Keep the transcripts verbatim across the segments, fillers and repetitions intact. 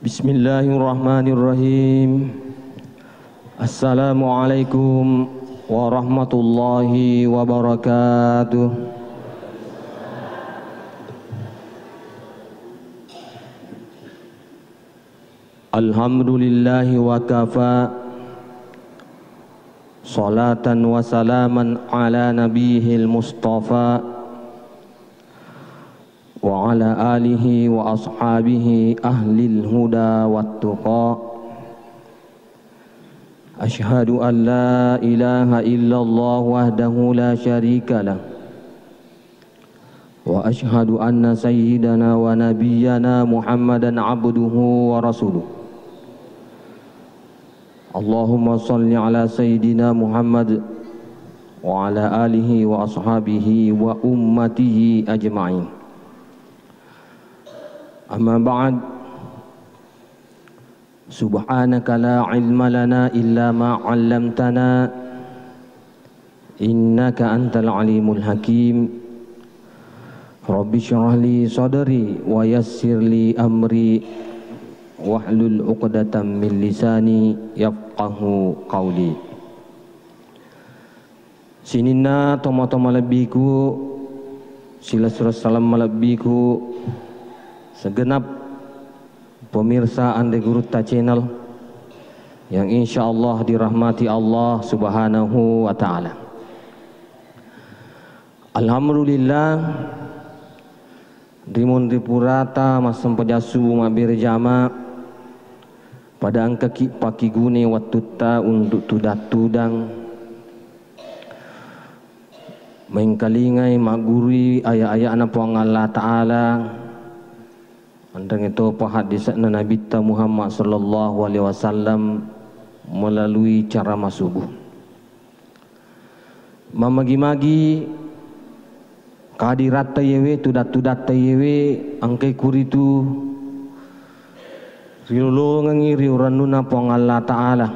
Bismillahirrahmanirrahim. Assalamualaikum warahmatullahi wabarakatuh. Alhamdulillahi wa kafa. Salatan wa salaman ala nabiyil mustafa. Wa ala alihi wa ashabihi ahlil huda wat tuqa. Asyhadu an la ilaha illallah wahdahu la syarika lah. Wa asyhadu anna sayyidana wa nabiyyana Muhammadan abduhu wa rasuluh. Allahumma salli ala sayyidina Muhammad wa ala alihi wa ashabihi wa ummatihi ajma'in. Amma ba'd. Subhanaka la ilma lana illa ma 'allamtana, innaka antal alimul hakim. Rabbi shrah li sadri wa yassir li amri wahlul 'uqdatam min lisani yafqahu qawli. Sininna tomatoa malebbiku, silessureng saleng malebbiku, segenap pemirsa Anre Gurutta Channel yang insyaallah dirahmati Allah Subhanahu wa Ta'ala. Alhamdulillah, ri munri purata massempajang subuh mabbere jama, pada engkaki pakkiguna wattutta untuk tudang-tudang, mengkalingai maggurui aya-aya'na Puang Allah Ta'ala, enrengnge topa haddise'na Nabitta Muhammad sallallahu alaihi wasallam melalui ceramah subuh. Mamagi-magi kadiratta iyewe, tudat-tudatta iyewe, engkai kuritu rilolongengngi ri urennuna Puang Allah Ta'ala.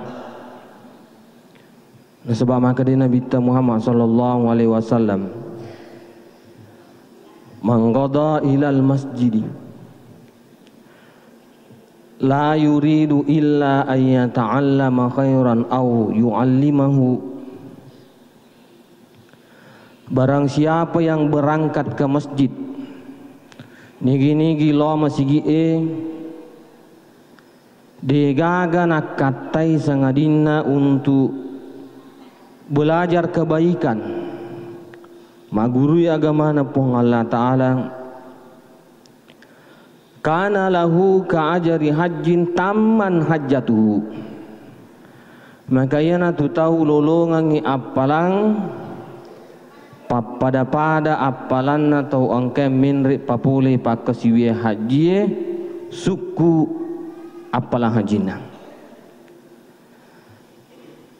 Nasaba makkeda Nabitta Muhammad sallallahu alaihi wasallam, "Man ghada ilal masjidi la yuridu illa an yata'allama khairan aw yu'allimahu." Barang siapa yang berangkat ke masjid, nigi-nigi lao masigi'e, degaga nakkattai sangadinna untuk belajar kebaikan, maggurui agamana Puang Allah Ta'ala, kana lahu ka ajri hajjin tamman hajjatuhu. Maka iyanatu tau lolongengngi appalang, pappada-pada appalanna tau engkae menre papole pakkasiwiang hajjie, sukku appalang hajjinna.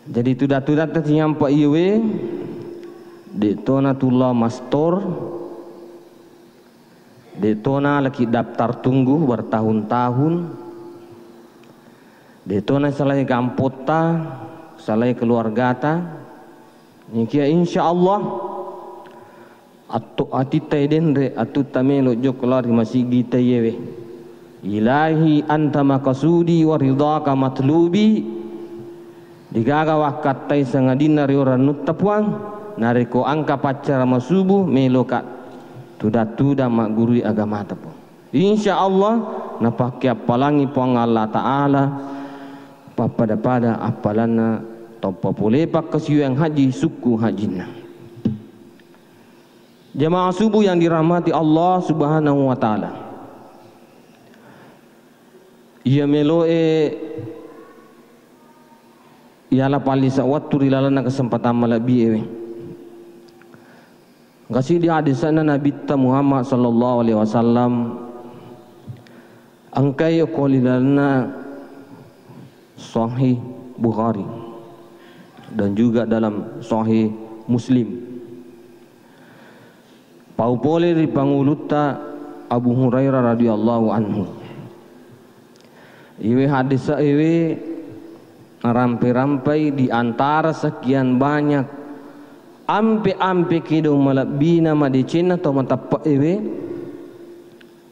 Jadi tudat-tudatta sinyampa iyewe, de' tona tulla mastor, de' tona laki daftar tunggu bertahun-tahun, de' tona salai gampotta, salai keluargata. Nikia insya Allah atto atitta denre atutta melo jokka lao ri masigita iyewe. Ilahi anta makasudi wa ridhaka matlubi. Degaga wakkattai sangadinna ri orannutta Puang, narekko engka paccara masubu, meloka tudang-tudang maggurui agamata Puang. Insya Allah napakkeappalangngi Puang Allah Ta'ala pappada-pada appalanna tau papole pakkasiwiang haji sukku hajinna. Jamaah subuh yang dirahmati Allah Subhanahu wa Ta'ala. Iya meloe yala pallisa wattu ri lalenna kesempatan malebbi ewe. Engka siddi hadisna Nabitta Muhammad sallallahu alaihi wasallam, engkai okko ri lalenna Sahih Bukhari dan juga dalam Sahih Muslim. Pau pole ri pangulutta Abu Hurairah radhiyallahu anhu. Iwe hadis ewe rampe-rampai di antara sekian banyak ampe-ampe kedo malebbina madecenna to mateppe ewe.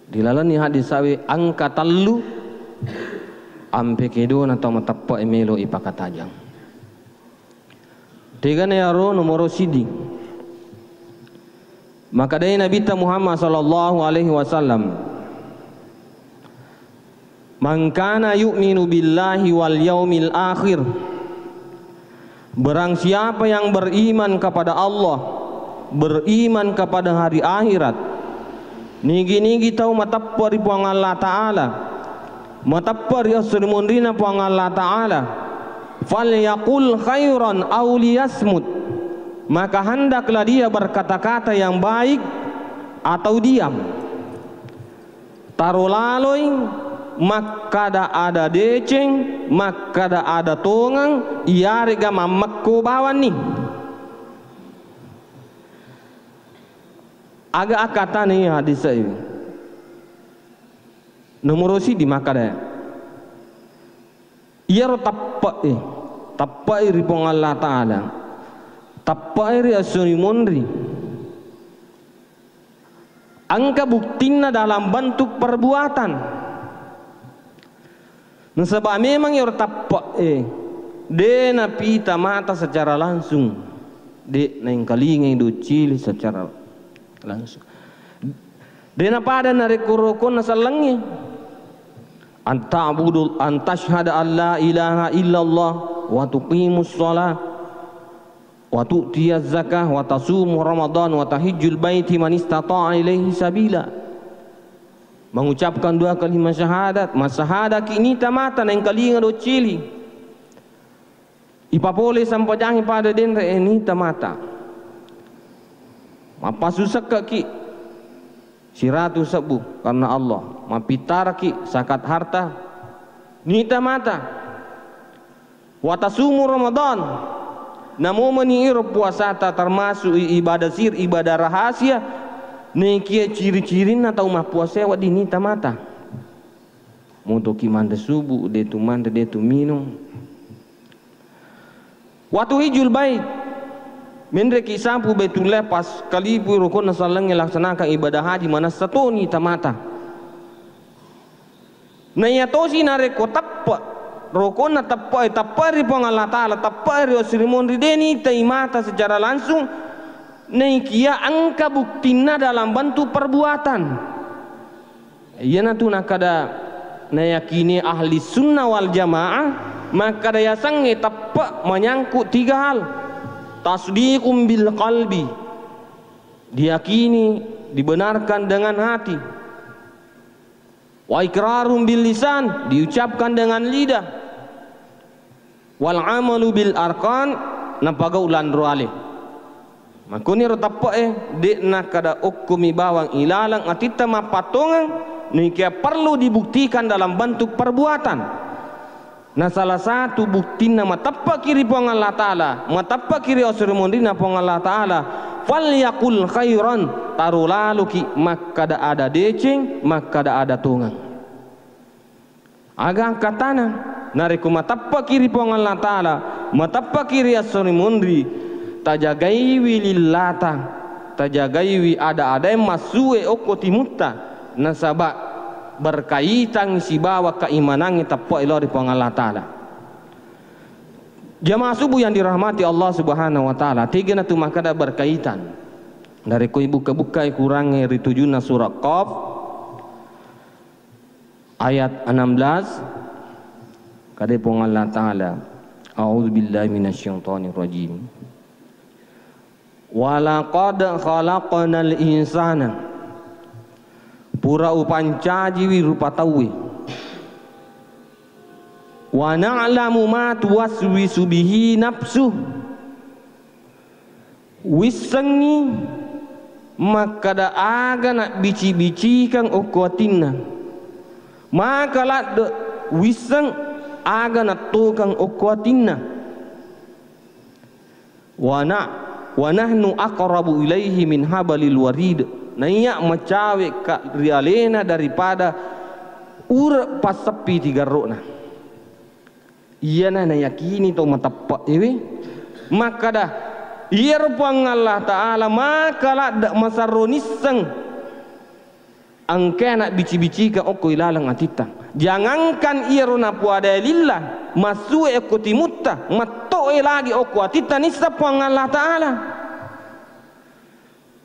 Di lalenni hadis ewe engka tellu Ampe kedona tau mateppe'e melo ipakatajang. Tegana iyaro nomoro siddi. Makkedai Nabitta Muhammad sallallahu alaihi wasallam, "Man kana yu'minu billahi wal yaumil akhir." Barang siapa yang beriman kepada Allah, beriman kepada hari akhirat, nigi-nigi tau mateppe' ri Puang Allah Ta'ala, mateppe' ri esso ri monrina Puang Allah Ta'ala, "Falyaqul khairan aw liyasmut," maka hendaklah dia berkata-kata yang baik atau diam. Taro laloi makkada ada deceng, makkada ada tongeng, iyarega mammekko bawanni. Aga akkatana iya hadis e? Nomoro siddi makkada, iyaro teppe'e, teppe'e ri Puang Allah Ta'ala, teppe'e ri esso ri monri. Engka buktinna dalam bentuk perbuatan. Nasaba memang iyaro teppe'e, de napita mata secara langsung, de naengkalingai doccili secara langsung. De napada narekko rokonna sellengnge, anta'budu, antasyhada an la ilaha illallah, wa tuqimus shalah, wa tu'tiyaz zakah, wa tasumu ramadan, wa tahijjul baiti man istata'a ilaihi sabila. Mengucapkan dua kalimat syahadat, massahadaki nita mata naengkalinga doccili. Ipapole sampajangnge pada denre e nita mata. Mappasu sekkaki siratu sebbu karena Allah. Mappittaraki zakat harta nita mata. Watasumu Ramadan, namomeni iro puasata, termasuk i-, ibadah sir, ibadah rahasia, nekia ciri-cirinna tau mappuasa wedding nita mata. Motoki manre subuh, detu manre, detu minung. Watuhijjul bait, menreki sapu Baitullah pas kalipu rukun sallengnge laksanakan ibadah haji, manessa toni tamata. Na iya tosi narekko teppe', rokonna teppe', teppe' ri Puang Allah Ta'ala, teppe' ri esso ri monri, de nitai mata secara langsung, naikia engka buktinna dalam bentuk perbuatan. Iyanatu nakkada nayakini ahli sunnah wal jamaah, makkada yasengnge teppe' manyangkut tiga hal. Tasdiqum bil qalbi, diyakini, dibenarkan dengan hati. Wa iqrarun bil lisan, diucapkan dengan lidah. Wal amalu bil arkan, napagau lanro ale. Makkuniro teppe'e, de'na kada okkomi bawang ilaleng atitta mappattongeng, naikia perlu dibuktikan dalam bentuk perbuatan. Na salah satu buktinna mateppe'ki ri Puang Allah Ta'ala, mateppe'ki ri esso ri monrinna Puang Allah Ta'ala, falyaqul khairan, taro laloki makkada ada deceng, makkada ada tongeng. Aga angkatana, narekko mateppe'ki ri Puang Allah Ta'ala, mateppe'ki ri esso ri monri, tajagaiwi lillata, tajagaiwi ada-adae massue okko timutta, nasaba berkaitan sibawa keimanangnge teppe'e lao ri Puang Allah Ta'ala. Jamaah subuh yang dirahmati Allah Subhanahu wa Ta'ala, tegana tu makkada berkaitan. Narekko ibukka-bukkai Kurangnge ri tujunna surah Qaf, ayat enam belas, kade Puang Allah Ta'ala, a'udzubillahi minasyaitonirrajim. Walaqad khalaqnal insana. Pura upancajiwi rupa tauwe. Wa na'lamu ma tuwaswisu bihi nafsuh. Wissengngi makkada aga nabbici-bicikang okko atinna. Maka ladde wisseng aga nattokang okko atinna. Wa na-, wa nahnu aqrabu ilaihi min hablil warid. Naiya macawekka ri alena daripada ure passeppi tigarrona. Iyana nayakini tau mateppe'ewe makkada, iyaro Puang Allah Ta'ala maka ladde masarro nisseng Engkana bici-bicika okko ilaleng atitta. Jangankan iyaro napuadae lilla, massue okko timutta, mattoe lagi okko atitta nisseng Puang Allah Ta'ala.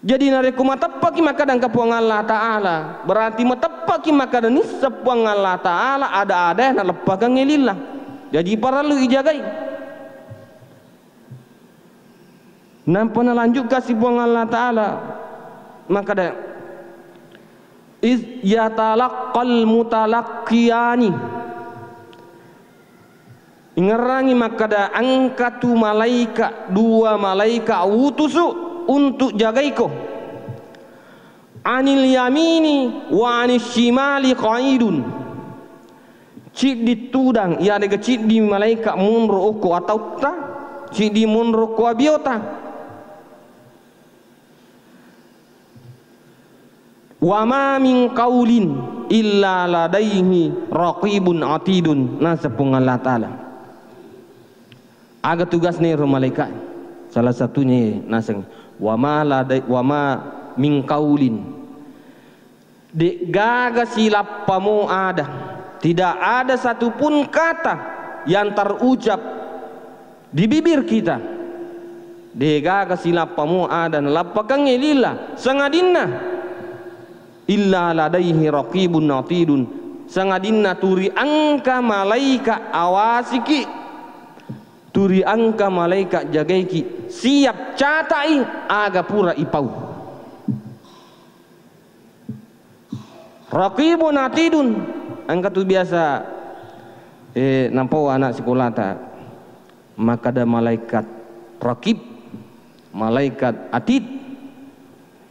Jadi narekko mateppaki makkada engka Puang Allah Ta'ala, berarti mateppaki makkada nisseng Puang Allah Ta'ala, ada-ada naleppakengnge lilla. Jadi parellu ijagai. Nampa nalanjutkan si Puang Allah Ta'ala makkada, "Iz yatalaqqal mutalaqqiyani." Ingerrangi makkada, engka tu malaika, dua malaika utusu untuk jagaiko. Anil yamini wa anis shimali qaidun. Ciddi tudang, iyaré'ga ciddi malaika monro okko atautta, ciddi monro okko abiota. Wa ma min qaulin illa ladaihi raqibun atidun, naseng Puang Allah Ta'ala. Aga tugasna ero malaika? Salah satunya naseng, wa ma ladai-, wa ma min qaulin. De'gaga silappamo ada, tidak ada satupun kata yang terucap di bibir kita. De'gaga silappamo ada nalappakengnge lilla, sangadinna illa ladaihi raqibun atidun, sangadinna turi engka malaika awasiki, turi engka malaika jagaiki, siap cata'i aga pura ipau. Raqibun atidun, engka tu biasa, eh, nampau anak sekolata makkada malaikat raqib, malaikat atid.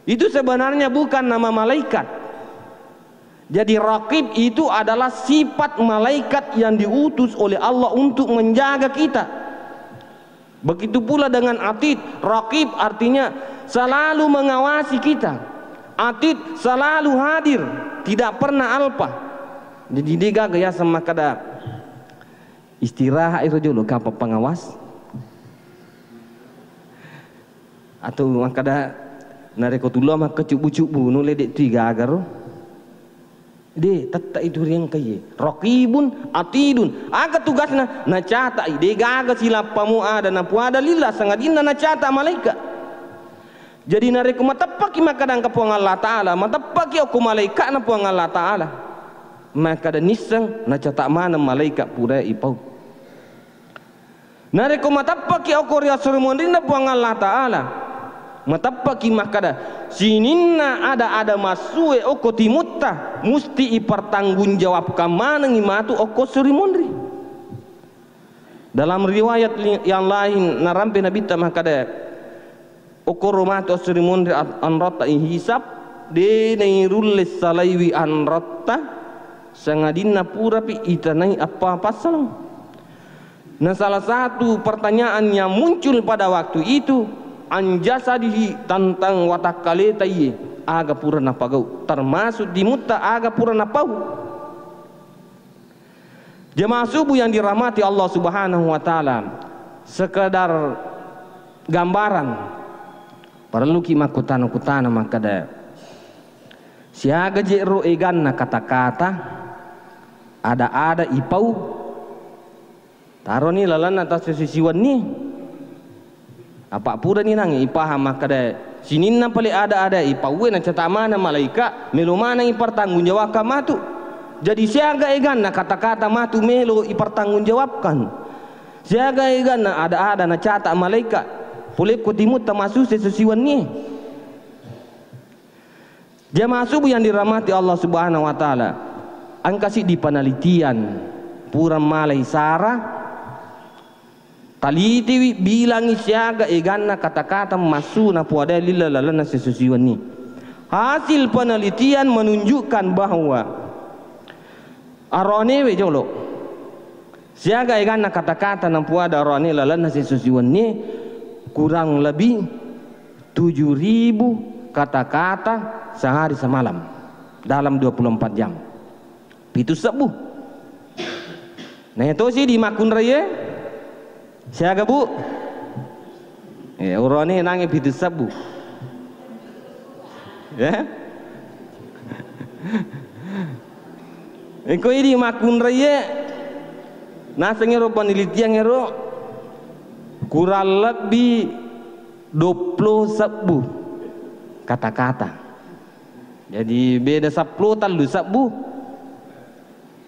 Itu sebenarnya bukan nama malaikat. Jadi raqib itu adalah sifat malaikat yang diutus oleh Allah untuk menjaga kita. Begitu pula dengan atid. Raqib artinya selalu mengawasi kita. Atid selalu hadir, tidak pernah alpa. Jadi de'gaga yaseng makkada istirahat iro jolo kapang pengawas. Atau makkada narekko tulo makkecubbu-cubbu nulle de' tu igaga ro. De', tette' itu riengkaye. Raqibun atidun. Aga tugasna? Nacata'i. De'gaga silappamo ada napuada lilla, sangadinna nacata' malaika. Jadi narekko mateppaki makkada engka Puang Allah Ta'ala, mateppaki okko malaika'na Puang Allah Ta'ala, makkada nisseng nacata' maneng malaika pura ipau. Narekko mateppaki okko ri esso ri monrinna Puang Allah Ta'ala, mateppaki makkada, sininna ada-ada massue okko timutta, musti ipertanggungjawabkan manengngi matu okko esso ri monri. Dalam riwayat li-, yang lain, narampe Nabitta makkada, okkoro matu esso ri monri at-, anrotta ihisab, de' nairulle salaiwi anrotta, sangadinna purapi itanai appa passaleng. Nah, salah satu pertanyaan yang muncul pada waktu itu, an jasadihi, tentang watakkaleta iye, aga pura napagau, termasuk timutta aga pura napau. Jemaah subuh yang dirahmati Allah Subhanahu wa Ta'ala, sekedar gambaran, parelluki makkutana-kutana makkada, siaga je' ro eganna kata-kata, ada-ada ipau, taroni lalenna tasisiwenni. Apa' purani nangnge ipahang makkeda, sininna pale ada-ada ipauwe nacata' maneng malaika, melo maneng ipertanggungjawabkan matu. Jadi siaga eganna kata-kata matu melo ipertanggungjawabkan. Siaga eganna ada-ada nacata' malaika, pole ko timutta masuse sisiwenni. Jamaah subuh yang dirahmati Allah Subhanahu wa Ta'ala, engka siddi penelitian pura malai sara, talitiwi bilangi siaga eganna kata-kata massu napuadai lila lalenna sisusiwenni. Hasil penelitian menunjukkan bahwa aroanewe jolo, siaga eganna kata-kata napuada aroane lalenna sisusiwenni kurang lebih tujuh ribu kata-kata sehari semalam dalam dua puluh empat jam. Pitu sebbu. Nah, itu sih di makunraie. Siaga, Bu? Eh, urone nange pitu sebbu. Ya. Iko idi makkunraie, naseng ero penelitian ero kurang lebbi duappulo sebbu kata-kata. Jadi beda seppulo tellu sebbu.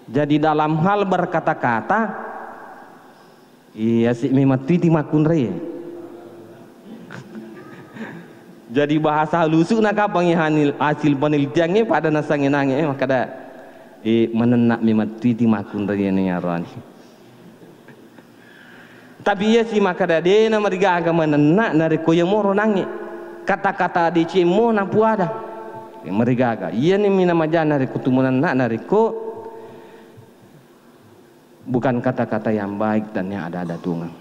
Jadi dalam hal berkata-kata, iya si memang tuiti makkunrai. Jadi bahasa halusu'na kapang iya hanil-, hasil penelitiannya pada nasangenange, eh, makkada, eh, manenna memang tuiti makkunrai ni arani. Tapi iya si makkada dena marigaga manenna narekko iya moro nange kata-kata deceng mo napuada. Marigaga. Iya ni mina majana narekko tumunanna narekko bukan kata-kata yang baik dan yang ada-ada tungeng.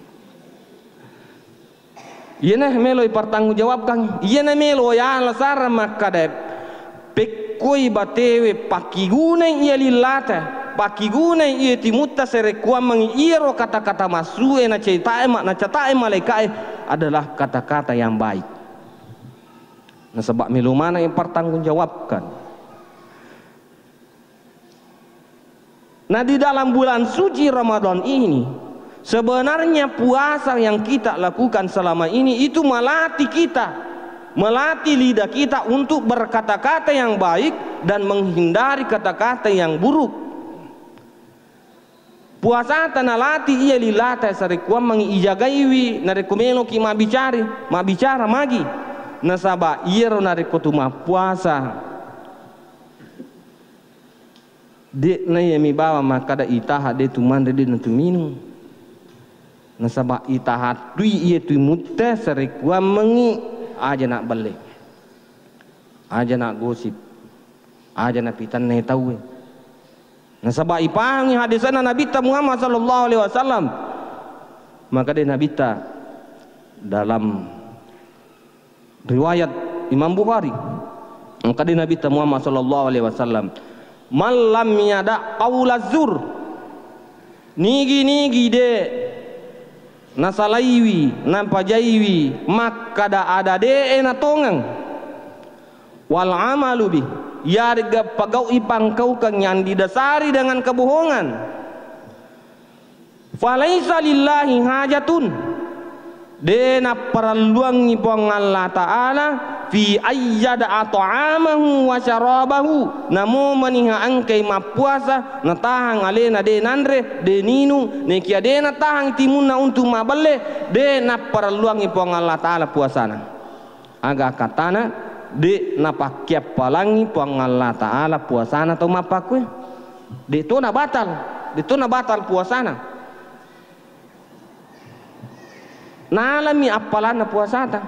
Iyana melo ipertanggungjawabkan, iyana melo ya alasara makkada pekkoi batewe pakkigunai iya lillata, pakkigunai iya timutta sarekkuammengi iyaro kata-kata massue nacetae ma-, nacatae malaikae adalah kata-kata yang baik. Nasaba melo maneng ipertanggungjawabkan. Nah, di dalam bulan suci Ramadan ini, sebenarnya puasa yang kita lakukan selama ini itu melatih kita, melatih lidah kita untuk berkata-kata yang baik dan menghindari kata-kata yang buruk. Puasata nalatih iya lilata sarekkuammengi ijagaiwi narekko meloki mabbicari, mabbicara magi. Nasaba iyaro narekko tu mappuasa, de'na iya mi bawang makkada itaha de tu manre, de na tu minung. Nasaba itaha tui iya tu mutte sarekkuammengi aja na belle. Aja na gosip. Aja na pitanna tauwe. Nasaba ipahangi hadisana Nabitta Muhammad sallallahu alaihi wasallam. Makkada Nabitta dalam riwayat Imam Bukhari, makkada Nabitta Muhammad sallallahu alaihi wasallam, "Man lam yada qaula zur," nigi-nigi de nasalaiwi, napajaiwi makkada ada de'e natongeng, wal amalu bih, yarega pagau'i pangkaukeng yang didasari dengan kebohongan. Falaisa lillahi hajatun, de napparelluangngi Puang Allah Ta'ala fi ayyada ta'amahu wa syarabahu, namo maniha engkai mappuasa, natahang alena de nanre, de ninung, nekia de natahang timunna untuk mabelle, de napparelluangngi Puang Allah Ta'ala puasana. Aga katana, de napakkiappalangngi Puang Allah Ta'ala puasana tau mappakkue. De to nabatal, de to nabatal puasana. Nalami appalanna puasata.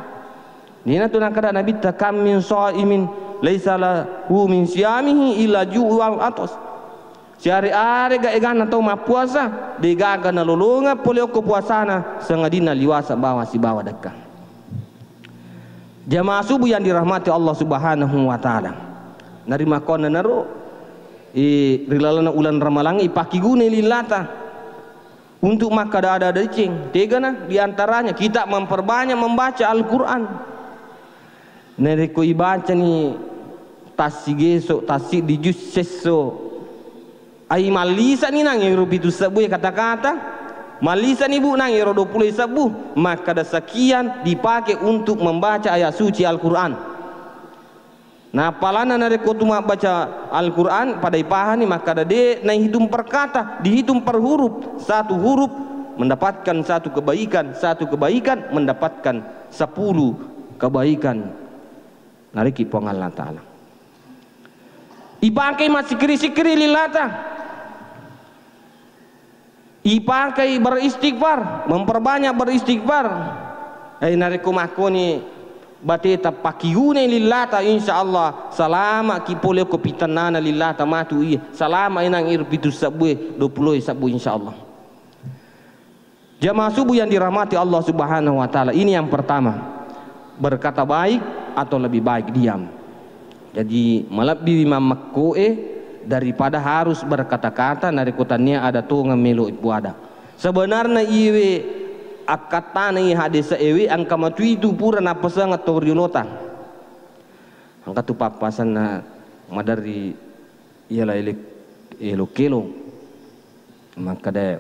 Nina tu nakada Nabitta, "Kam min shaimin laisa lahu min siyamihi illa ju'u wal atas." Siare-arega eganna tau mappuasa, degaga nalolongeng pole okko puasana, sangadinna liwasa bawang sibawa dekka. Jamaah subuh yang dirahmati Allah Subhanahu wa Ta'ala. Narimakkuannanaro, eh, ri lalenna uleng Ramalang ipakkigunai lillata untuk makkada ada-ada deceng. Tegana diantaranya kita memperbanyak membaca Al-Quran. Narekko ibacani tassigeso, tassiddi jus sesso, ai mallisani nang ero pitu sebbu e kata-kata, mallisani bu nang ero dua puluh sebbu, makkada sekian dipakai untuk membaca ayat suci Al-Quran. Nah, appalanna narekko tu mabbaca Al-Quran, pada ipahani makkada de naihitung per kata, dihitung per huruf. Satu huruf mendapatkan satu kebaikan, satu kebaikan mendapatkan sepuluh kebaikan. Nariki Puang Allah Ta'ala. Ipakai massikkiri-sikkiri lillata. Ipakai beristighfar, memperbanyak beristighfar. Eh, narekko makkoni bateta pakkigunai lillata, insya Allah salamaki pole ko pitannana lillata matu iya. Salama inang iro pitu sabbu e, dua puluh sabbu, insya Allah. Jamaah subuh yang dirahmati Allah Subhanahu wa Ta'ala, ini yang pertama, berkata baik atau lebih baik diam. Jadi, malebbiwi mammekkoe daripada harus berkata-kata narekko tania ada tongeng melo ipuada. Sebenarna iwe akkattana i hadese ewe engka matu itu pura nappasengeng tau riolota. Engka tu pappasenna maderri Iyala ele-, elo-kelo makkada,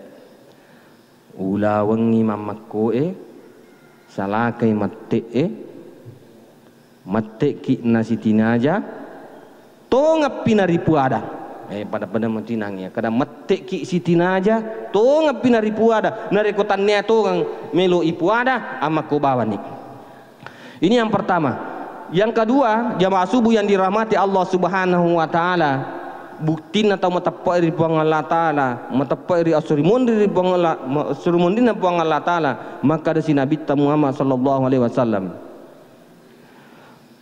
ulawengngi mammekkoe, salakai mette'e, mette'ki nasitinaja, tongeppi naripuada. Eh, pada-pada matinang ya. Kada mette'ki sitinaja, tongeppi naripuada. Narekko tannia tongeng melo ipuada, ammekko bawani. Ini yang pertama. Yang kedua, jamaah subuh yang dirahmati Allah Subhanahu wa Ta'ala, buktinna tau mateppe'i ri Puang Allah Ta'ala, mateppe'i ri asuri monri ri Puang Allah, ma-, asuri monrinna Puang Allah Ta'ala, makkada si Nabitta Muhammad sallallahu alaihi wasallam,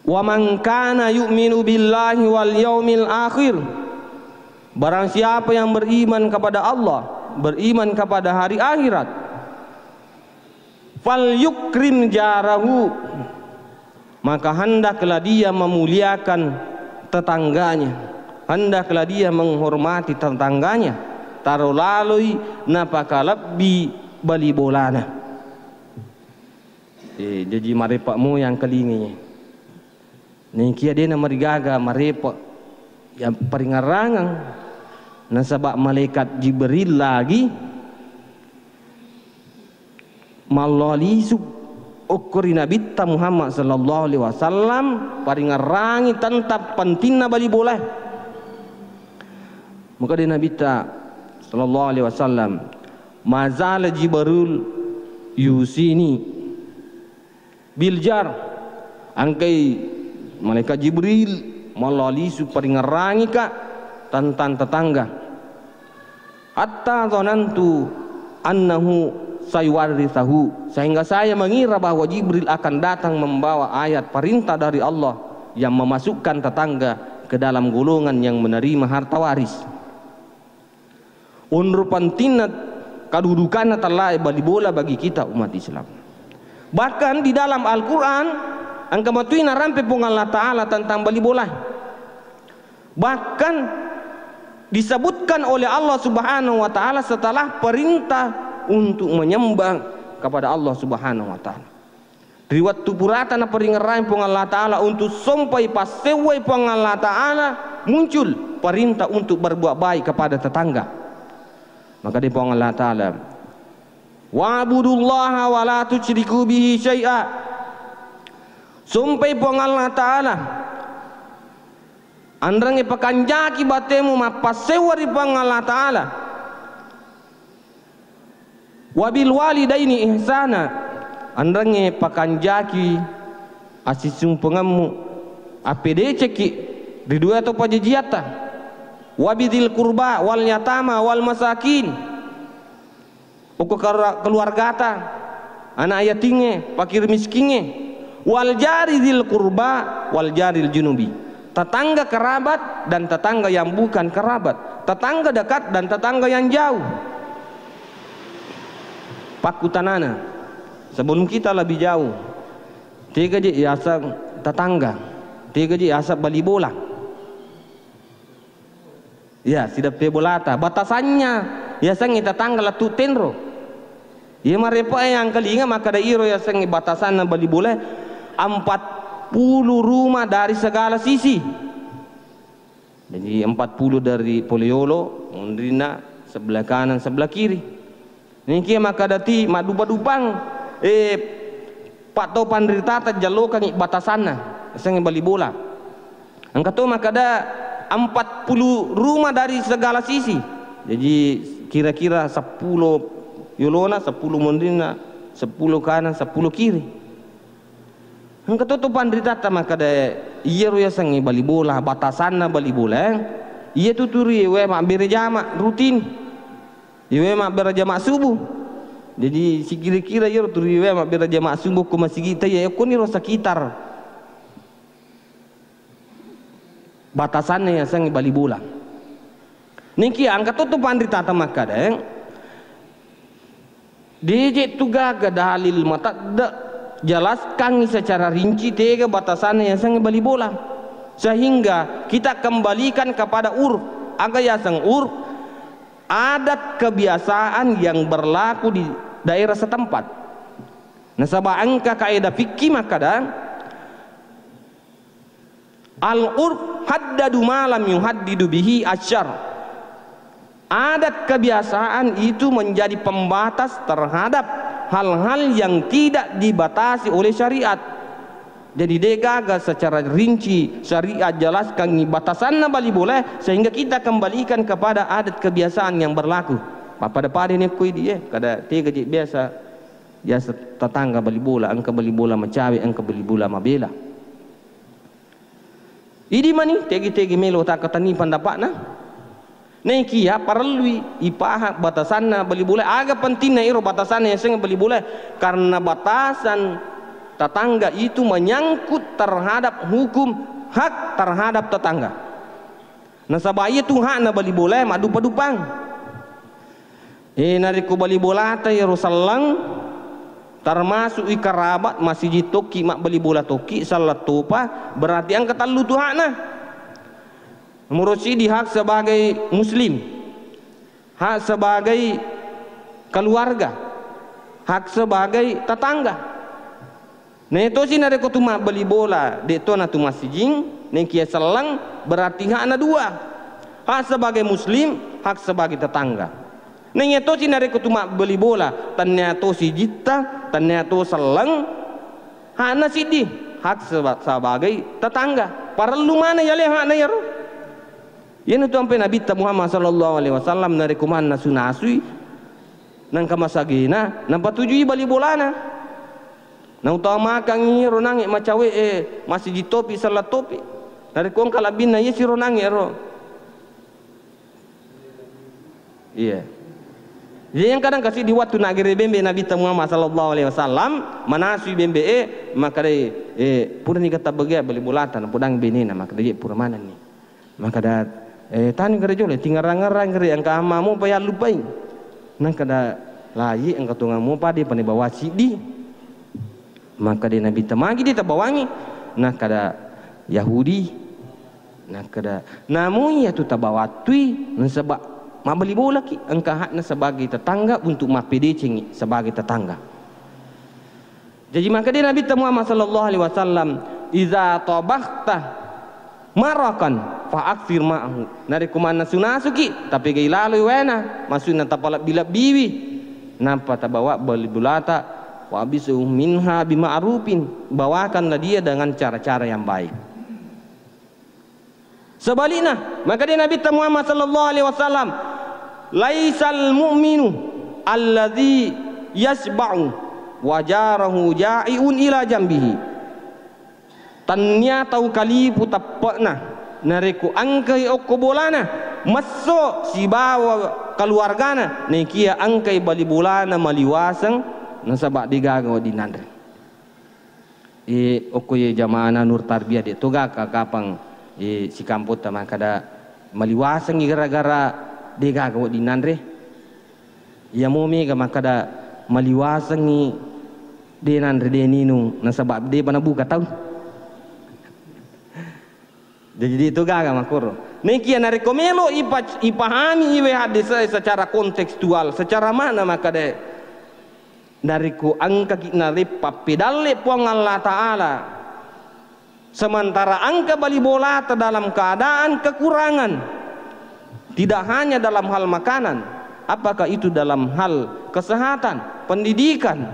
"Wa man kana yu'minu billahi wal yaumil akhir," barang siapa yang beriman kepada Allah, beriman kepada hari akhirat, "Falyukrim jarahu," maka hendaklah dia memuliakan tetangganya, hendaklah dia menghormati tetangganya, taro laloi napakalebbi bali bolana. Eh, jaji marepa' moyang kelingi. Naikia dena marigaga marepa' ya paringerrangeng, nasaba' malaikat Jibril lagi mallo lisu okko ri Nabitta Muhammad sallallahu alaihi wasallam, paringerrangi tentang pentingna bali bola. Maka di Nabitta sallallahu alaihi wasallam, "Mazala Jibril yusini bil jar," engkai malaikat Jibril mallo lisu paringerrangika tentang tetangga. "Hatta zanantu annahu sayuwarrithahu," sehingga saya mengira bahwa Jibril akan datang membawa ayat perintah dari Allah yang memasukkan tetangga ke dalam golongan yang menerima harta waris. Onro pentingna kedudukanna tellae bali bola bagi kita umat Islam. Bahkan di dalam Al-Quran, engka matui narampe Puang Allah Ta'ala tentang bali bola. Bahkan disebutkan oleh Allah Subhanahu wa Ta'ala setelah perintah untuk menyembah kepada Allah Subhanahu wa Ta'ala. Ri wettu purata naparingerrang Puang Allah Ta'ala untuk sompai passewwai Puang Allah Ta'ala, muncul perintah untuk berbuat baik kepada tetangga. Maka di Puang Allah Ta'ala, "Wa'budullaha wa la tusyriku bihi syai'a." Sompai Puang Allah Ta'ala, anrengnge pakanjaki batemu mappassewwa ri Puang Allah Ta'ala. "Wabil walidaini ihsana," anrengnge pakanjaki assisumpengemmu, appedecekki ri dua to pajajiatta. "Wabidil kurba wal yatama wal masakin," okko kara-, keluargata, anak yatingnge, fakir miskingnge. "Wal jari dzil qurba wal jaril junubi," tetangga kerabat dan tetangga yang bukan kerabat, tetangga dekat dan tetangga yang jauh. Pakkutanana, sebelum kita lebih jauh, tega je yaseng tetangga, tega je yaseng bali bola. Ya, sideppe bolata. Batasannya, yasengnge tetangga lettu tenro. Iya marepa' engkalinga makkada iro yasengnge batasanna bali bola, empat puluh rumah dari segala sisi. Jadi, empat puluh dari pole yolo, munrinna sebelah kanan, sebelah kiri. Naikia makkada ti maddupa-dupang, eh, patto panritata jallokangngi batasanna, yasengnge bali bola. Engka to makkada empat puluh rumah dari segala sisi. Jadi kira-kira seppulo yolona, seppulo munrinna, seppulo kanan, seppulo kiri. Engka to, to panritata makkada, iyaro yasengnge bali bola, batasanna bali bola, eh, iyatu turi wae mabbere jama rutin. Iwe mabbere jama subuh. Jadi, sikira-kira iyaro turi wae mabbere jama subuh ko masigitta, iya, okkoniro sekitar batasanna yasengnge bali bola. Naikia engka to, to panritata makkada, eh, deje tu gaga dalil matedde jelaskangngi secara rinci tega batasanna yasengnge bali bola. Sehingga kita kembalikan kepada urf. Aga yaseng urf? Adat kebiasaan yang berlaku di daerah setempat. Nasaba engka kaedah fikih makkada, Al-urf haddadu ma lam yuhaddidu bihi asyar. Adat kebiasaan itu menjadi pembatas terhadap hal-hal yang tidak dibatasi oleh syariat. Jadi, de gaga secara rinci syariat jelaskan batasanna bali bola, sehingga kita kembalikan kepada adat kebiasaan yang berlaku. Pappada-pada ni koi di, eh, kada tega je biasa, biasa tetangga bali bola, engka bali bola macawe, engka bali bola mabela. Idi mani tegi-tegi melo takkatenni pendapatna. Nekia parellui ipahang batasanna bali bola. Aga pentingna iro batasanna yasengnge bali bola? Karena batasan tetangga itu menyangkut terhadap hukum hak terhadap tetangga. Nasaba iya tu hakna bali bola maddupa-dupang. Eh, narekko bali bolata iyaro selleng, termasuk i kerabat, masiji tokki mabbali bola tokki, selleng topa, berarti engka tellu tu hakna. Nomor sidi, hak sebagai muslim, hak sebagai keluarga, hak sebagai tetangga. Naetosi narekko tu mabbali bola, de to na tu massijing, nengkia selleng, berarti hakna dua. Hak sebagai muslim, hak sebagai tetangga. Nengia tosi narekko tu mabbali bola, tennia to sijitta, tennia to selleng, hakna siddi, hak seba-, sebagai tetangga. Parellu maneng yaleng hakna iyaro. Iyana tu ampe Nabitta Muhammad sallallahu alaihi wasallam narekko mannasu-nasui, nengka masagena, napatujui bali bolana. Nautamakangngi ro nangnge macawe e, masiji topi, selleng topi. Narekko engka labbinna, iya siro nangnge ro. Iya. Jadi engka dang kasi di wattu naggere bembe Nabitta Muhammad sallallahu alaihi wasallam, manasui bembe e, makkedai, eh, purani katabbegea bali bolata, napodang benena, makkedai, pura manenni. Makkeda, eh, tani gare jolo, tingarang-ngarang gare, engka amma mopa yallupai. Nangkeda, lai, engka tongang mopa, de pani bawa siddi. Makkeda Nabitta, magi de tabawangi? Nakkeda, Yahudi. Nakkeda, namu iya tu tabawattui, nasaba mabbali bolaki, engka hakna sebagai tetangga untuk mappedecengi sebagai tetangga. Jaji, makkeda Nabitta Muhammad sallallahu alaihi wasallam, "Idza tabakhta maraqan fa aktsir ma'ahu." Narekko mannasu-nasuki, tapegai laloi waena, maksudna tapalebbi-lebbiwi. Nappa tabawa bali bolata, "Wa abishu minha bima'rufin." Bawakanlah dia dengan cara-cara yang baik. Sebalikna, makkeda Nabitta Muhammad sallallahu alaihi wasallam, "Laisal mu'minu alladzi yasba'u wa jarahu ja'iun ila jambihi." Tennia tau kalipu teppe'na, narekko engkai okko bolana, messo sibawa keluargana, nekia engkai bali bolana maliwaseng, nasaba degaga wedding nanre. Eh, okko ye jamaana Nur Tarbiyah, de toga ka kapang, eh, sikampotta makkeda maliwasengngi gara-gara degaga wedding nanre. Iya mo mega makkeda maliwasengngi de nanre, de ninung, nasaba de pa nabuka tau. Jadi, de togaga makkoro. Nekia narekko melo ipa-, ipahami iwe hadis e secara kontekstual, secara makna, makkeda, narekko engkaki naleppa pedalle Puang Allah Ta'ala, sementara engka bali bolata dalam keadaan kekurangan, tidak hanya dalam hal makanan, apakah itu dalam hal kesehatan, pendidikan,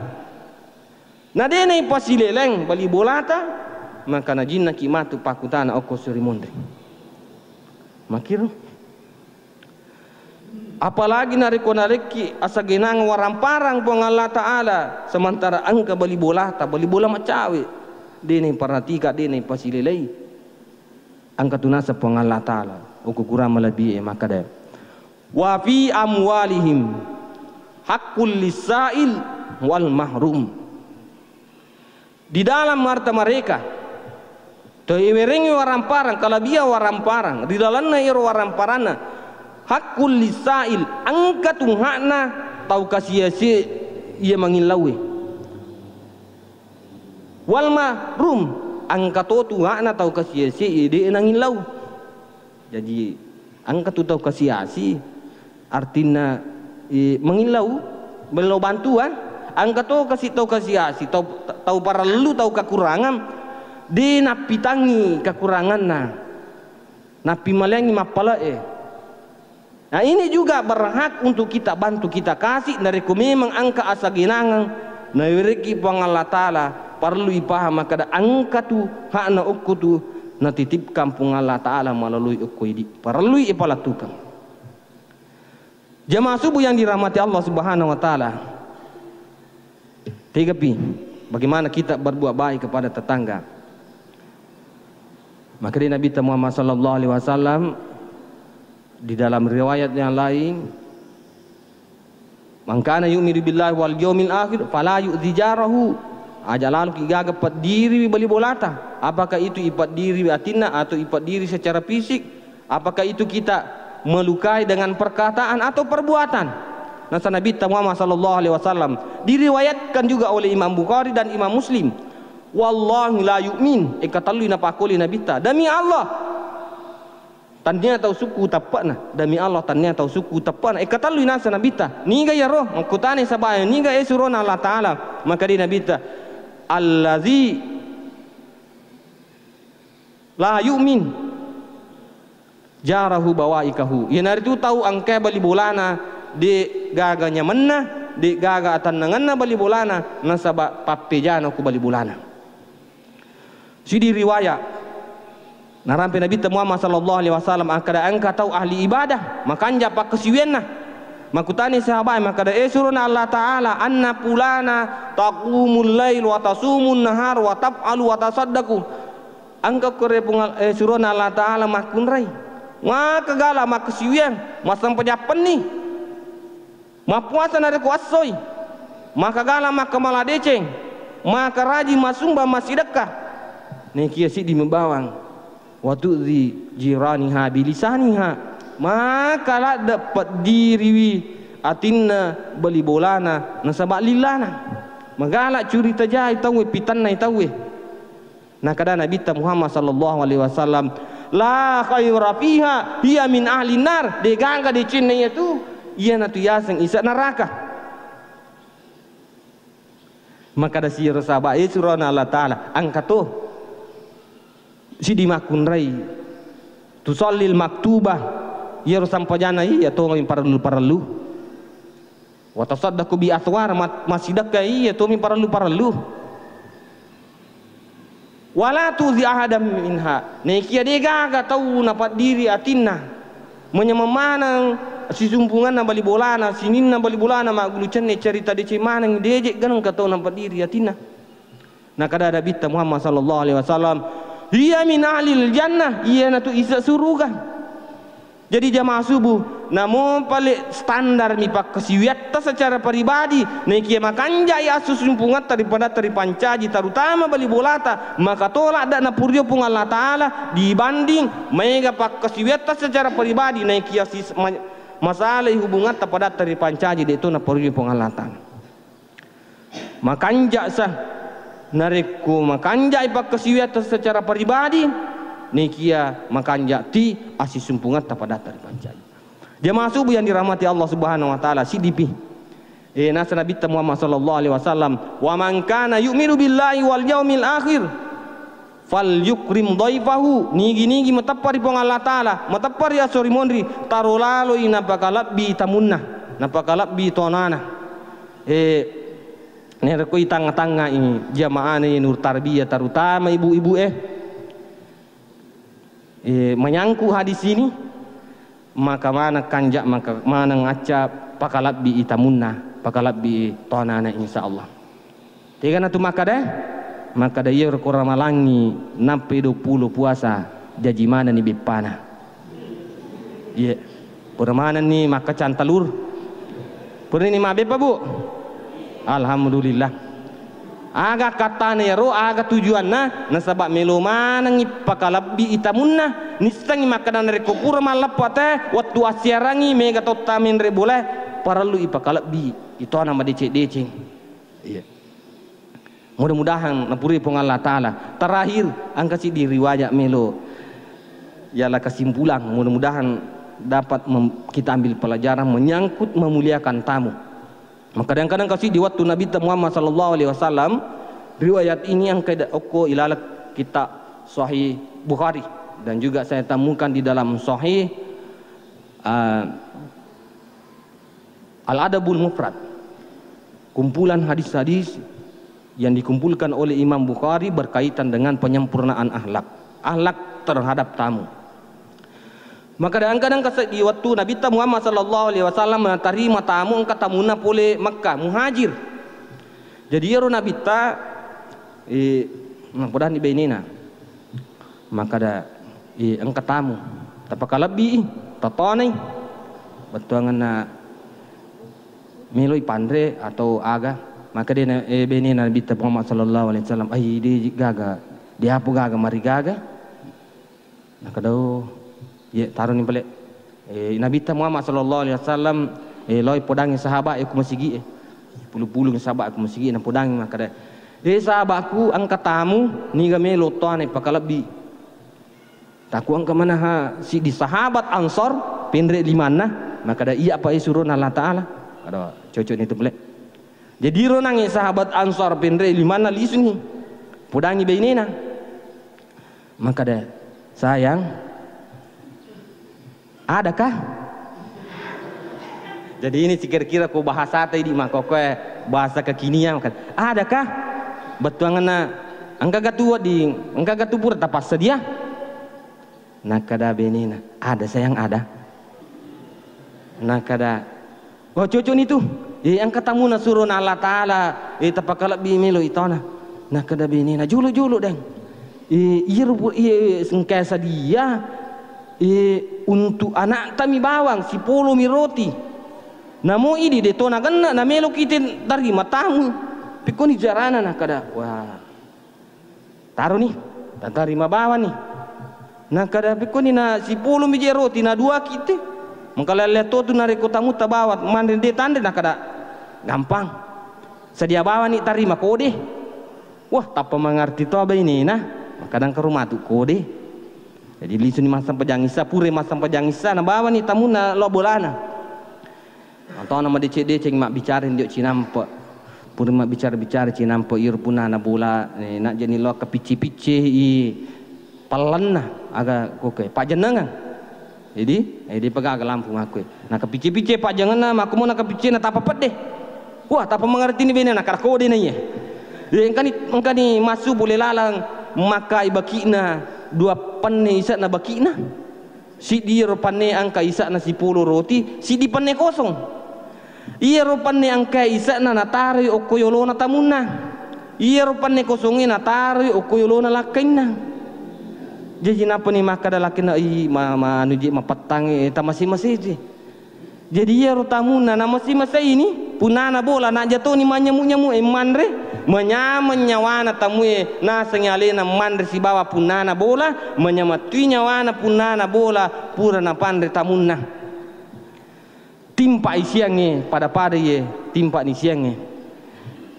na de naipasileleng bali bolata, maka najinnaki matu pakkutana okko suri monri. Makkiro. Apalagi narekko narekki asagenang waramparang Puang Allah Ta'ala, sementara engka bali bolata, bali bola macawe, de naiperhatika, de naipasilelei. Engka tu naseng Puang Allah Ta'ala, okko Quran malebbi e makkeda, "Wa fi amwalihim haqqul lisail wal mahrum." Di dalam harta mereka, to iwerengngi waramparang, kalabiang waramparang, ri lalenna ero waramparanna, haqqul lisail, engka tu hakna tau kasiasi iya mangillauwe. Wal mahrum, engka to tu hakna tau kasiasi iya de nangillau. Jaji, engka tu tau kasiasi, artinna, eh, mangillau, mellau bantuan, engka to kasi tau kasiasi, tau, tau parellu, tau kekurangan, De nappitangngi kekuranganna, nappimaleangngi mappale'e. Nah, ini juga berhak untuk kita bantu, kita kasih, narekko memang engka asagenangeng nawerekki Puang Allah Ta'ala, parellui paham makkeda engka tu hakna okko tu natitipkan Puang Allah Ta'ala malalui okko idi, parellui ipalettukeng. Jamaah subuh yang dirahmati Allah Subhanahu wa Ta'ala, tegapi bagaimana kita berbuat baik kepada tetangga. Maka di Nabi Muhammad sallallahu alaihi wasallam, di dalam riwayat yang lain, "Man kana yu'minu billahi wal yaumil akhir fala yu'dzi jarahu." Aja lalu ki gaga peddiri bali bolata. Apakah itu ipeddiri atinna atau ipeddiri secara fisik? Apakah itu kita melukai dengan perkataan atau perbuatan? Nasa Nabi Muhammad sallallahu alaihi wasallam, diriwayatkan juga oleh Imam Bukhari dan Imam Muslim, "Wallahi la yu'min." Eka tellui napakoli Nabitta, "Demi Allah, tannia tau sukku teppe'na. Demi Allah, tannia tau sukku teppe'na." Eka tellui nasa Nabitta, "Niga iyaro?" Makkutani sabaya, "Niga e surona Allah Ta'ala?" Maka di Nabitta, "Allazi la yu'min jarahu bawaikahu." Iyanaritu tau engkae bali bolana de gaga nyamenna, de gaga atennangenna bali bolana, nasaba pappejana ku bali bolana. Sidi riwaya, narampe Nabitta Muhammad sallallahu alaihi wasallam, akkada engka tau ahli ibadah, makanja pakkasiwianna. Makkutani sahabat, makkada, "E surona Allah Ta'ala, anna pulana taqumul lail wa tasumun nahar wa taf'alu wa tasaddaqu." Engka kore Puang Al-, eh, surona Allah Ta'ala makkunrai. Maka gala makkasiwiang, massempajang penni. Mappuasa narekko essoi. Maka gala makkamala deceng. Maka rajin masumba massidekka. Nekia siddi mebawang. Wa tu'zi jiraniha bilisaniha. Maka ladde peddiriwi atinna bali bolana nasaba lillana. Magala curita jai tauwe, pitannai tauwe. Nakada Nabitta Muhammad sallallahu alaihi wasallam, "La khaira fiha, hiya min ahli nar." De gaga decenna iyatu, iyanatu yaseng isa neraka. Makada siro saba, eh, surona Allah Ta'ala, engka to sidi makkunrai, tusallil maktubah, iyaro sampajana iya to parellu-parellu. Wa tasaddaqu bi athwar, mat-, massidekka iya tomi parellu-parellu. Wala tuzi ahadam minha. Nekia de gaga tau napaddiri atinna. Manyameng maneng sisumpunganna bali bolana, sininna bali bolana, maggulu cenne carita deceng maneng, deje ganeng ka tau napaddiri atinna. Nakada Nabitta Muhammad sallallahu alaihi wasallam, "Hiya min ahlil jannah," iyanatu isa suruga. Jadi jamaah subuh, namo pale standar mi pakkasiwiatta secara pribadi, naikia makanjai assusumpungatta ri padatta ripancaji, terutama bali bolata, maka tolak dak napurio Puang Allah Ta'ala dibanding maega pakkasiwiatta secara pribadi, naikia sis-, ma-, masalai hubungatta padatta ripancaji, de to napurio Puang Allah Ta'ala. Makanja sa, narekko makanjai pakkasiwiatta secara pribadi, nekia makanja ti assisumpungatta padatta ripancaji. Jamaah subuh yang dirahmati Allah Subhanahu wa Ta'ala, sidipi. Eh, nasa Nabitta Muhammad sallallahu alaihi wasallam, "Wa man kana yu'minu billahi wal yaumil akhir, falyukrim dhaifahu." Nigi-nigi mateppa ri Puang Allah Ta'ala, mateppa ri esso ri monri, taro laloi napakalebbi tamunna, napakalebbi tonana. Eh, narekko itangnga-tangngai jamaahna Nur Tarbiyah, terutama ibu-ibu, eh, eh, menyangkut hadis ini, maka maneng kanja, maka maneng acca pakalebbi tamunna, pakalebbi tonana, insya Allah. Tegana tu makkada, makkada iyaro ko ramalangi nappai duappulo puasa, jaji manenni beppana. Iya. Pura manenni makkacang telur. Purani mabbeppa, Bu? Alhamdulillah. Aga kattana iyaro, aga tujuanna, nasaba melo manengngi pakalebbi tamunna. Nissengngi makkada narekko pura malleppa te, wettu assiarangngi mega totta menre bolae, parellu ipakalebbi itona madeceng-deceng. Iya. Mudah-mudahan napuri Puang Allah Ta'ala. Terakhir, engka siddi riwayat melo yala kesimpulan. Mudah-mudahan dapat mem-, kita ambil pelajaran menyangkut memuliakan tamu. Maka kadang-kadang kasi di waktu Nabi Muhammad sallallahu alaihi wasallam, riwayat ini engka ida okko ilaleng kitab Sahih Bukhari dan juga saya temukan di dalam Sahih, eh, Al-Adabul Mufrad, kumpulan hadis-hadis yang dikumpulkan oleh Imam Bukhari berkaitan dengan penyempurnaan akhlak, akhlak terhadap tamu. Maka da engka, engka seddi wettu Nabitta Muhammad sallallahu alaihi wasallam natarima tamu, engka tamunna pole Makkah, muhajir. Jadi iyaro Nabitta, eh, nappodani bainena. Makkada, "Eh, engka tamu. Tapakalebbii, tatonai. Bettuangenna meloi panre atau aga?" Makkada, eh, bainena Nabitta Muhammad sallallahu alaihi wasallam, "Ai, de gaga, de apa gaga marigaga?" Nakkada, "Oh, iye, taroni pale." Eh, Nabitta Muhammad sallallahu alaihi wasallam, eh, loi podangi sahabat e ku masigi e. Pulu-pulung sahabat ku masigi e, napodangi makkada, "Eh, sahabatku, engka tamu niga melo toane pakalebbi." Takku engka manaha siddi sahabat Ansor, penre limanna, makkada, "Iya apa e surona Allah Ta'ala." Kada cocok ni tu pale. Jadi ro nangi sahabat Ansor penre limanna lisuni. Podangi bainena. Makkada, "Sayang, adakah?" Jadi ini kira-kira ko bahasa ta idi makkokkoe bahasa kekinian, makkada, "Adakah? Bettuangenna engka gatu wedding, engka gatu pura tapassedia?" Nakkada bainena, "Ada sayang, ada." Nakkada, "Oh, cocok ni tu. Eh, engka tamuna surona Allah Ta'ala, eh, tapakalebbi melo itona." Nakkada bainena, "Jolo-jolo deng. Eh, iyaro pu-, eh, engka sadia, eh, untuk anakta mi bawang, sipolo mi roti. Namo idi de to nagenna, namelo kita tarima tamu." Pekkoni carana, nakkada, "Wah, taroni, tatarima bawani." Nakkada, "Pekkoni na sipolo mi je roti, na dua kite. Mengkalalle to tu narekko tamu tabawa manre de tanre." Nakkada, "Gampang. Sedia bawani tarima kode." Wah, tappa mangarti to bainena. Makkada, "Engka ro matu kode." Jadi lisuni massempajang issa, pura massempajang issa, nabawani tamunna lao bolana. Atau na madeceng-deceng mabbicara ndio cinampe. Pura mabbicara-bicara cinampe, iyaro punnana bola, eh, najjani lao kapicce-picce i pallenna, aga koke, pajjennengeng. Jadi, eh, dipagaga lampu makkue. Nakapicce-picce pajjennenna, makkumo nakapicce na tapa pedde. Wah, tapa mangartini bene, nakara kode na iye. Eh, engkani, engkani massu bole lalang makkai baki'na, dua penne ise'na baki'na. Siddi iyaro penne engka ise'na sipolo roti, siddi penne kosong. Iyaro penne engka ise'na nataroi okko yolona tamunna. Iyaro penne kosongnge nataroi okko yolona lakkainna. Jaji nappani makkada lakkainna, "Ih, ma-, ma-, anu je, mapettangnge, eh, tamase-masei je." Jadi iyaro tamunna namase-masei ni, punnana bola, najjatoni manynyamuk-nyamuk e manre, manyameng nyawana tamue nasengngi alena manre sibawa punnana bola, manyameng toi nyawana punnana bola pura napanre tamunna. Timpa i siangnge, pada-pada iye timpa ni siangnge.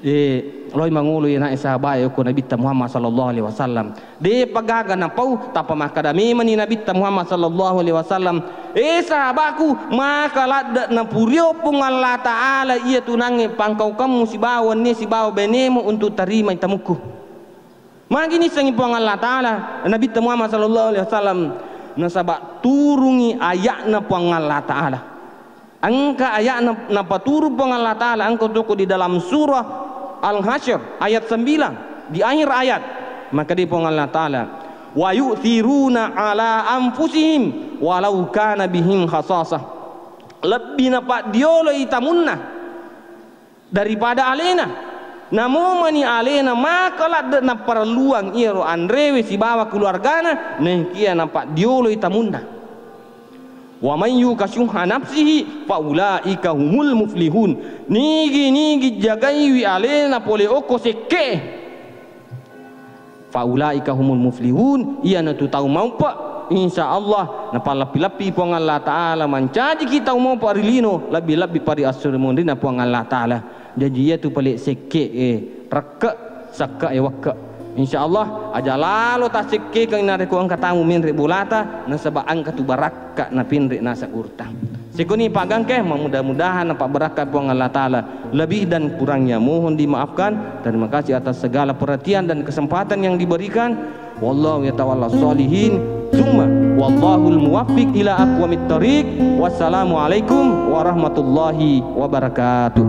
Eh, loi mangolo iye nae sahabae okko Nabitta Muhammad sallallahu alaihi wasallam. De'pa gaga napau, tappa makkada memani Nabitta Muhammad sallallahu alaihi wasallam, "Eh, sahabaku, maka ladde' napurio Puang Allah Ta'ala iya tunangnge pangkaukammu sibawa wennie sibawa benemu untuk tarimai tamukku." Magi nissengngi Puang Allah Ta'ala, Nabitta Muhammad sallallahu alaihi wasallam, nasaba turungi aya'na Puang Allah Ta'ala. Engka aya'na napaturu Puang Allah Ta'ala, engka toko di dalam surah Al-Hasyr ayat sembilan, di akhir ayat. Makkeda Puang Allah Ta'ala, "Wa yu'thiruna ala anfusihim walau kana bihim khasasah." Lebbi napaddioloi tamunna daripada alena. Namo mani alena maka ladde' naparelluang iyaro anrewe sibawa keluargana, naekiya napaddioloi tamunna. "Wa man yuqa syuhha nafsihi fa ulaika humul muflihun." Nigi-nigi jagaiwi alena pole okko sekke'e, fa ulaika humul muflihun, iyanatu tau maupe'. Insya Allah napalleppi-leppi Puang Allah Ta'ala, mancajiki tau maupe' ri lino, lebbi-lebbi pa ri esso ri munrinna Puang Allah Ta'ala. Jaji iyatu pale sekke'e rekke', sekke'e wekke'. Insya Allah aja lalo tassekkekeng narekko engka tamu menre bolata, nasaba engkatu barakka' napenre naseng urta. Sikunni paggangke, mudah-mudahan napabbarakkai Puang Allah Ta'ala. Lebih dan kurangnya mohon dimaafkan. Terima kasih atas segala perhatian dan kesempatan yang diberikan. Wallahu yatawalla sholihin. Tsumma wallahul muwaffiq ila aqwamit thariq. Wassalamualaikum warahmatullahi wabarakatuh.